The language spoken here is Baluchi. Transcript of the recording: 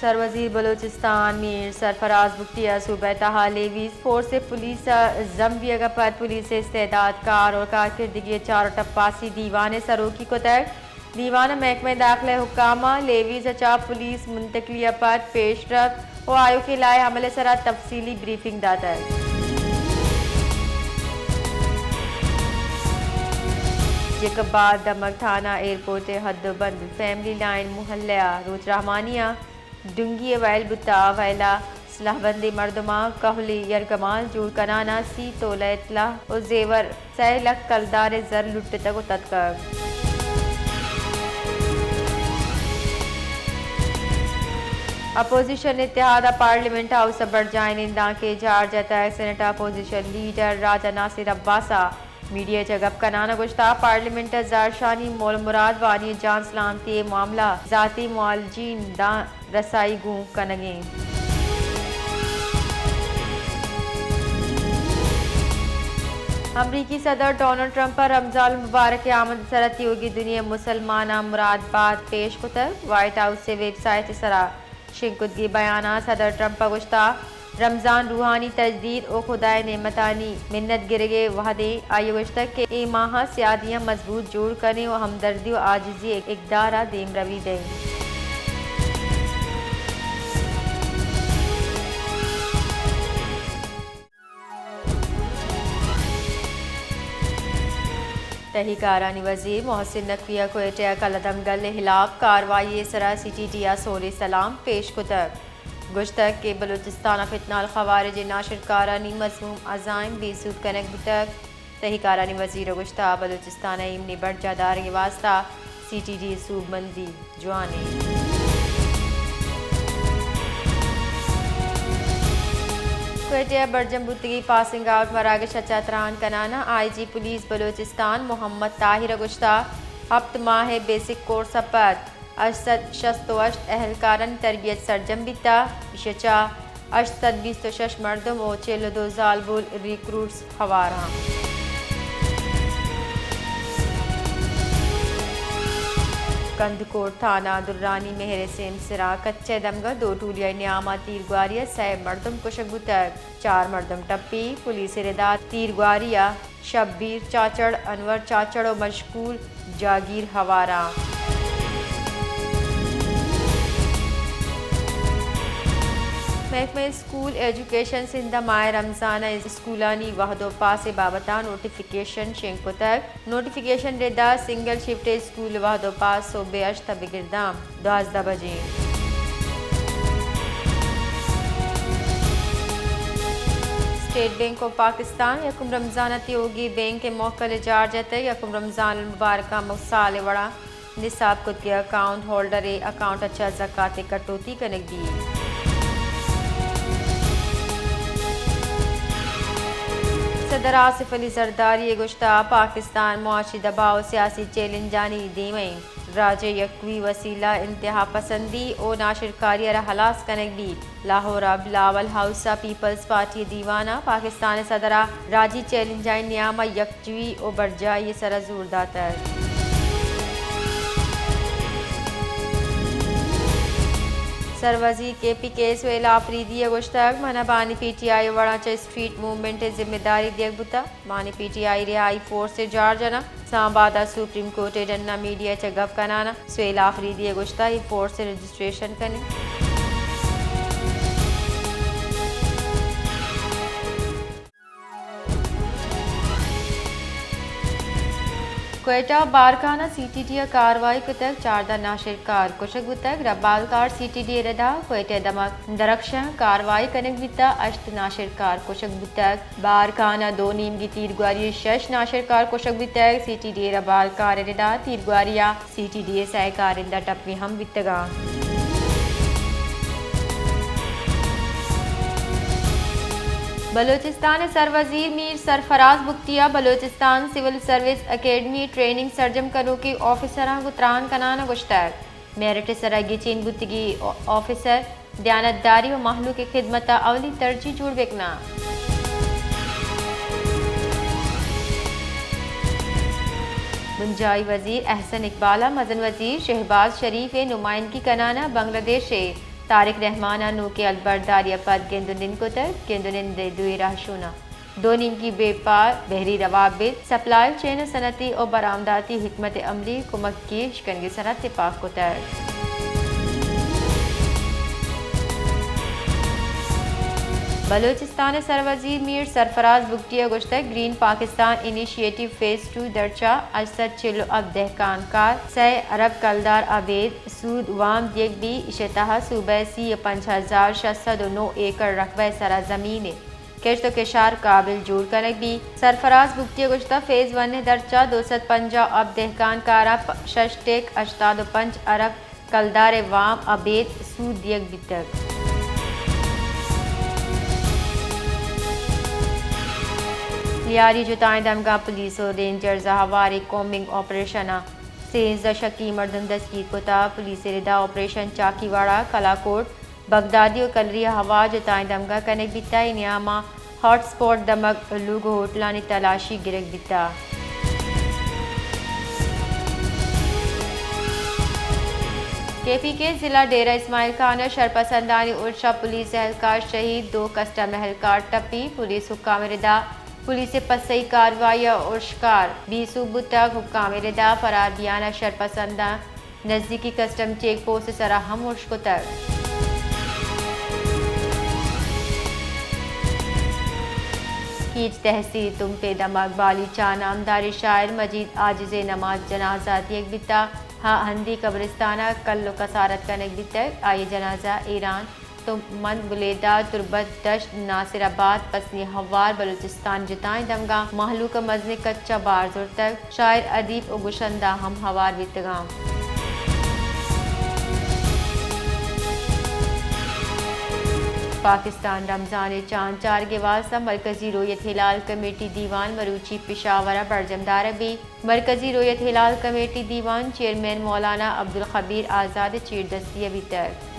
سروزیر بلوچستان میر سرفراز بگٹی ءَ صوبہ ءِ تہا لیویز فورس ءِ پولیس ءِ زمبیگ ءَ پد پولیس ءِ استعداد کار ءُ کارکردگی ءِ چار ءُ ٹپاسی دیوان ءِ سروکی کتگ۔ دیوان ءَ محکمہ داخلہ ءِ حکام ءَ لیویز ءَ چہ پولیس منتقلی ءَ پد پیش رفت ءُ آیوکیں لائحہ عمل ءِ سرا تفصیلی بریفنگ داتگ۔ جیکب آباد دمگ تھانہ ایئرپورٹ ءِ حد ءُ بند فیملی لائن محلہ ءَ روچ رحمانی ءَ ڈنگی ءِ وئیل بوتہ، آ وئیل ءَ سلاہ بندیں مردماں کہول ءِ یرگمال جوڑ کنان ءَ سی تولہ ءِ طلا ءُ زیور، سئے لکھ کلدار ءِ زر لٹتگ ءُ تتکگ۔ اپوزیشن اتحاد ءَ پارلیمنٹ ہاؤس ءَ برجاہیں نندانکے جار جتگ، سینیٹ ءَ اپوزیشن لیڈر راجہ ناصر عباس ءَ میڈیا ءَ چہ گپ کنان ءَ گوشتہ، پارلیمنٹ ءَ زہرشانی مول مراد وانی ءِ جان سلامتی ءِ معاملہ ءَ ذاتی معالجین داں رسائی گون کنگ ءَ اِنت۔ امریکی صدر ڈونلڈ ٹرمپ ءَ رمضان المبارک ءِ آمد ءِ سرا تیوگیں دنیا ءِ مسلماناں مراد بات پیش کتگ۔ وائٹ ہاؤس ءِ ویب سائٹ ءِ سرا شنگ کتگیں بیان ءَ صدر ٹرمپ ءَ گوشتہ، رمضان روحانی تجدید ءُ خدا ءِ نعمتانی منت گرگ ءِ وہد اِنت۔ آئی ءَ گوشتگ کہ اے ماہ ءَ سیادیاں مضبوط جوڑ کنیں ءُ ہمدردی ءُ عاجزی ءِ اقدار ءَ دیمروی دئیں۔ تہی کارانی وزیر محسن نقوی ءَ کوئٹہ ءَ کلہ دمگل ءِ ہلاپ کاروائی ءِ سرا سی ٹی ڈی ءَ سور ءِ سلام پیش کتگ۔ گوشتگ کہ بلوچستان ءَ فتنہ الخوارج ءِ ناشرکارانی مذموم عزائم بے سود کنگ بوتگ۔ تہی کارانی وزیر ءَ گوشتہ، بلوچستان ءِ ایمنی برجاہ دارگ ءِ واستہ سی ٹی ڈی ءِ سوبمندی جوان اِنت۔ کوئٹہ ءَ برجم بوتگیں پاسنگ آؤٹ مراگش ءَ چہ تران کنان ءَ آئی جی پولیس بلوچستان محمد طاہر ءَ گوشتہ، ہپت ماہ ءِ بیسک کورس ءَ پد ہشت سد شست ءُ ہشت اہلکارانی تربیت سرجم بیتہ، ایشی ءَ چہ ہشت سد بیست ءُ شش مردم ءُ چل ءُ دو زالبول ریکروٹس ہوار اَنت۔ کندکوٹ تھانہ درانی مہر ءِ سیمسر ءَ کچ ءِ دمگ ءَ دو ٹولی ءِ نیام ءَ تیرگواری ءَ سئے مردم کشگ بوتگ، چار مردم ٹپی۔ پولیس ءِ ردا تیرگواری ءَ شبیر چاچڑ، انور چاچڑ ءُ مشکور جاگیر ہوار اَنت۔ محکمہ اسکول ایجوکیشن سندھ ءَ ماہ رمضان ءَ اسکولانی وہد ءُ پاس ءِ بابت ءَ نوٹیفکیشن شنگ کتگ۔ نوٹیفکیشن ءِ ردا سنگل شفٹ ءِ اسکول ءِ وہد ءُ پاس سہب ءِ ہشت ءَ بگر داں دوازدہ بجے۔ اسٹیٹ بینک آف پاکستان یکم رمضان ءَ تیوگیں بینک ءِ موکل ءَ جار جتگ۔ یکم رمضان المبارک ءَ ماہ سال ءِ وڑا نصاب کتگیں اکاؤنٹ ہولڈر ءِ اکاؤنٹ ءَ چہ زکات ءِ کٹوتی کنگ بیت۔ صدر آصف علی زرداری ءَ گوشتہ، پاکستان معاشی دباؤ ءُ سیاسی چیلنجانی دیم ءَ اِنت۔ راج ءِ یکوئی وسیلہ انتہا پسندی ءُ ناشرکاری ءَ را ہلاس کنگ بیت۔ لاہور ءَ بلاول ہاؤس ءَ پیپلز پارٹی ءِ دیوان ءَ پاکستان ءِ صدر ءَ راجی چیلنجانی نیام ءَ یکجوئی ءُ برجاہی ءِ سرا زور داتگ۔ سروزیر کے پی کے سہیل آفریدی ءَ گوشتگ، من ءَ بانی پی ٹی آئی ءِ وڑاں چہ اسٹریٹ موومنٹ ءِ ذمہ داری دیگ بوتگ۔ بانی پی ٹی آئی رہائی فورس ءِ جار جنگ۔ اسلام آباد ءَ سپریم کورٹ ءِ ڈن ءَ میڈیا ءَ چہ گپ کنان ءَ سہیل آفریدی ءَ گوشتہ، اے فورس ءِ رجسٹریشن کنیں۔ کوئٹہ، بارکھان ءَ سی ٹی ڈی ءَ کاروائی کتگ، چاردہ ناشرکار کشگ بوتگ۔ ربالکار سی ٹی ڈی ءِ ردا کوئٹہ ءِ دمگ درخشاں کاروائی کنگ بیتہ، ہشت ناشرکار کشگ بوتگ۔ بارکھان ءَ دو نیمگی تیرگواری ءَ شش ناشرکار کشگ بیتگ۔ سی ٹی ڈی ءِ ربالکار ءِ ردا تیرگواری ءَ سی ٹی ڈی ءِ سئے کارندہ ٹپی ہم بیتگ اَنت۔ بلوچستان ءِ سروزیر میر سرفراز بگٹی ءَ بلوچستان سول سروس اکیڈمی ءِ ٹریننگ سرجم کنوکیں آفیسراں گوں تران کنان ءَ گوشتگ، میرٹ ءِ سرا گچین بوتگیں آفیسر دیانتداری ءُ مہلوک ءِ خدمت ءَ اولی ترجیح جوڑ بہ کناں۔ بنجاہی وزیر احسن اقبال ءَ مزن وزیر شہباز شریف ءِ نمائندگی کنان ءَ بنگلہ دیش ءِ طارق رحمان ء نوکیں البرداری ء پد گند و نند کتگ۔ گند و نند ء دوئیں رہشوناں دو نیمگی بیپار بحری روابط، سپلائی چین ء صنعتی و برآمداتی حکمت عملی کمک گیش کنگ ء سرا تپاک کتگ۔ بلوچستان ء سروزیر میر سرفراز بگٹی ء گوشتگ، گرین پاکستان انیشیٹو فیز ٹو درچا ہشت سد چل و ہپت دہکان کار سئے ارب کلدار ابید سود وام دیگ بی، ایشی تہا صوبہ ء سی و پنچ ہزار شش سد و نو ایکڑ رقبہ ء سرا زمین ء کشت و کشار قابل جوڑ کنگ بی۔ سرفراز بگٹی ء گوشتہ، فیز ون ء درچا دو سد پنجاہ و ہپت دہکان کاراں پ-، شش ٹک ہشتاد و پنچ ارب کلدار ء وام ابید سود دیگ بیتگ۔ لیاری جتائیں دمگاں پولیس و رینجرز ء ہواریں کومبنگ آپریشن ء سیزدہ شکی مردم دستگیر کتا۔ پولیس ء ردا آپریشن چاکیواڑہ، کلاکوٹ، بغدادی و کلری ء ہوار جتائیں دمگاں کنگ بیتا۔ اے نیاما ہاٹ سپاٹ دمگ لوگ و ہوٹلانی تلاشی گرگ بیتا۔ کے پی کے ضلع ڈیرہ اسماعیل خان ء شرپسندانی ارشا پولیس اہلکار شہید، دو کسٹم اہلکار ٹپی۔ پولیس حکام ردا پولیس ء پسئی کاروائی ء ارشکار بے سوب بوتگ۔ حکام ء ردا فرار بیان ء شرپسنداں نزیکی کسٹم چیک پوسٹ ء سرا ہم ارش کتگ۔ کیچ تحصیل تمپ ء دمگ بالیچان ء نامداریں شاعر مجید عاجز ء نماز جنازہ دیگ بیتگ۔ ہا ہندی قبرستان ء کل و کسارت کنگ بیتگ۔ آئی ء جنازہ ایران تمپ مند، بلیدہ، تربت دشت، ناصر آباد، پسنی ہوار بلوچستان جتائیں دمگاں مہلوک ء مزنیں کچ ء بار زرتگ۔ شاعر، ادیب و گشندہ ہم ہوار بیتگاں۔ پاکستان رمضان ء چاند چارگ ء واستہ مرکزی رویت ہلال کمیٹی دیوان مروچی پشاور ء برجم دارگ بیت۔ مرکزی رویت ہلال کمیٹی دیوان چیئرمین مولانا عبدالخبیر آزاد ء چیردستی ء بیتگ۔